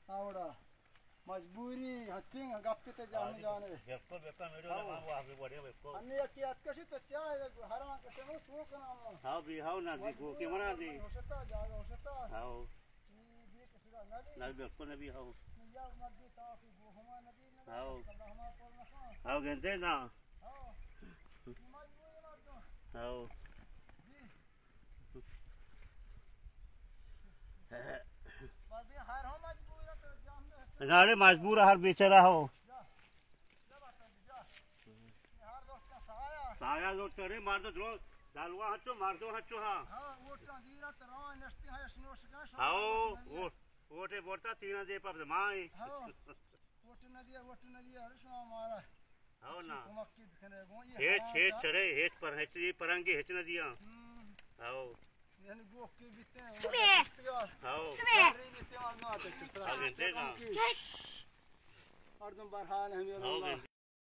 آوڑا مجبوری ہنچیں گپے تے جان جانے۔ بالکل، بالکل، میرے ہاؤ۔ ہم واہ بھی بڑے بالکل۔ ہمیں یکی اتکشی تو چاہ حیران کشے، وہ تو کنا۔ ہاؤ بھی، ہاؤ نزدیک ہو کہ منا دی۔ ہوشتا، جاگہ ہوشتا۔ ہاؤ۔ نہ، بالکل نبی ہاؤ۔ ہاؤ۔ ہاؤ، گندے نا۔ ہاؤ۔ ناڑے مجبور ہر بیچارہ ہو۔ سایہ زور کرے، مردو درو، دلوا ہچو، مردو ہچو ہا۔ ہاں، ووٹاں دیرا تو روان نشتی ہاں، اش نوش کن، شما ہاؤ، نہ دیا۔ ووٹ، ووٹے بورتا تینا دے پا مائیں۔ ہاؤ۔ ووٹ نہ دیا، ووٹ نہ دیا، ہر شما مارا۔ ہاؤ نا۔ کمک کی بکنے گو، یہ ہیچ، ہاں، ہیچ چا؟ چڑے، ہیچ پر، ہیچ یہ پرنگی ہیچ نہ دیا۔ ہم۔ ہاؤ۔ یعنی گوکی بیتے ہیں، شمے۔ ہاؤ۔ شمے۔ ری بیتے ہیں، ہم نہ آتے، چترا۔ ہاؤ، گندے نا۔ مردم برحال ہیں، ہاؤ، اللہ۔